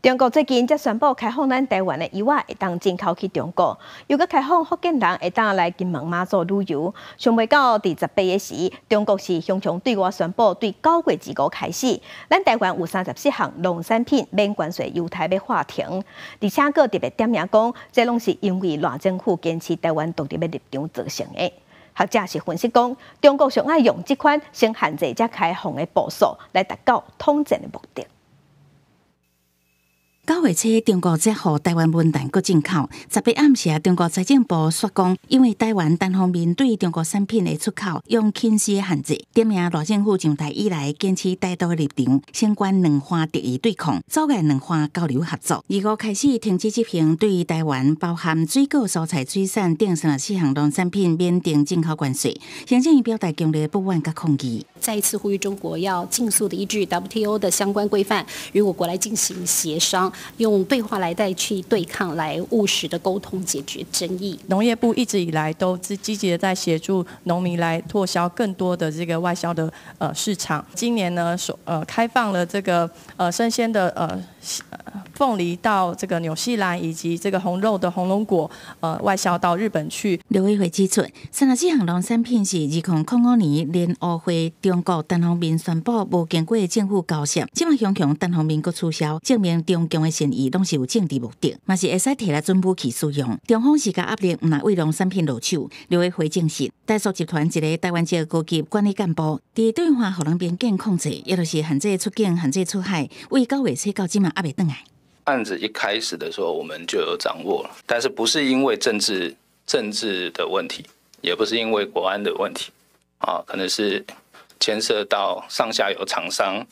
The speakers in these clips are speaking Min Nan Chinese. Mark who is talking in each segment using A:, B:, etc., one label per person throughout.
A: 中國最近才宣布開放咱台灣的柚仔會當進口去中國，又閣開放福建人會當來金門馬祖旅遊。想袂到佇18日時，中國是雄雄對外宣布，對9月25開始，咱台灣有34項農產品免關稅優待欲喊停，而且閣特別點名講，這攏是因為賴政府堅持台灣獨立的立場造成的。學者是分析講，中國上愛用這款先限制才開放的步數來達到統戰的目的。
B: 9月初，中國才予台灣文旦閣進口。18暗時，中國財政部說講，因為台灣單方面對中國產品的出口用輕視的限制，點名賴政府上台以來堅持台獨的立場，相關兩岸敵意對抗，阻礙兩岸交流合作。25開始停止執行對台灣包含水果、蔬菜、水產等34項農產品免徵進口關稅。行政院表達強烈不滿佮抗議，
C: 再一次呼籲中國要盡速的依據 WTO 的相關規範，與我國來進行協商。用對話來代替對抗，來務實的溝通解決爭議。
D: 農業部一直以來都是積極的在協助農民來拓銷更多的這個外銷的市場。今年呢，所開放了這個生鮮的鳳梨到這個紐西蘭，以及這個紅肉的紅龍果外銷到日本去。
B: 陸委會指出，34項農產品是2005年聯奧會中國單方面宣布無經過政府交涉，這馬雄雄單方面閣取消，證明中共的善意攏是有政治目的，嘛是會使提來準武器使用。中方施加壓力，毋但對農產品落手。陸委會證實，台塑集團一个台灣籍高級管理幹部，佇對岸予人邊境控制，也就是限制出境、限制出海，為9月初到這馬猶未轉來。
E: 案子一開始的時候，我們就有掌握了，但是不是因為政治的問題，也不是因為國安的問題，啊，可能是牽涉到上下游廠商，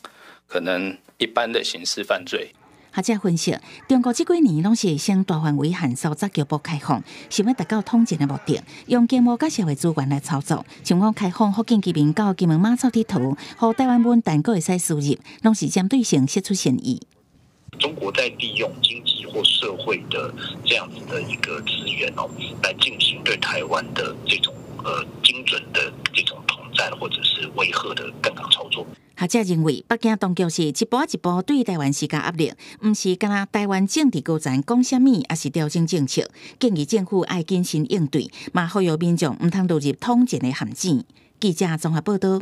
E: 可能一般的刑事犯罪。
B: 學者分析，中國這幾年攏是先大範圍限縮，才局部開放，想欲達到統戰的目的，用經貿佮社會資源來操作。像講開放福建居民到金門馬祖𨑨迌，予台灣文旦閣會使輸入，攏是針對性釋出善意。
F: 中國在利用經濟或社會的這樣子的一個資源哦，來進行對台灣的這種精準的這種統戰或者是威嚇的槓桿操作。
B: 學者認為，北京當局是一步一步對台灣施加壓力，毋是干焦台灣政治高層講啥物，抑是調整政策。建議政府愛謹慎應對，嘛呼籲民眾毋通落入統戰的陷阱。記者綜合報道。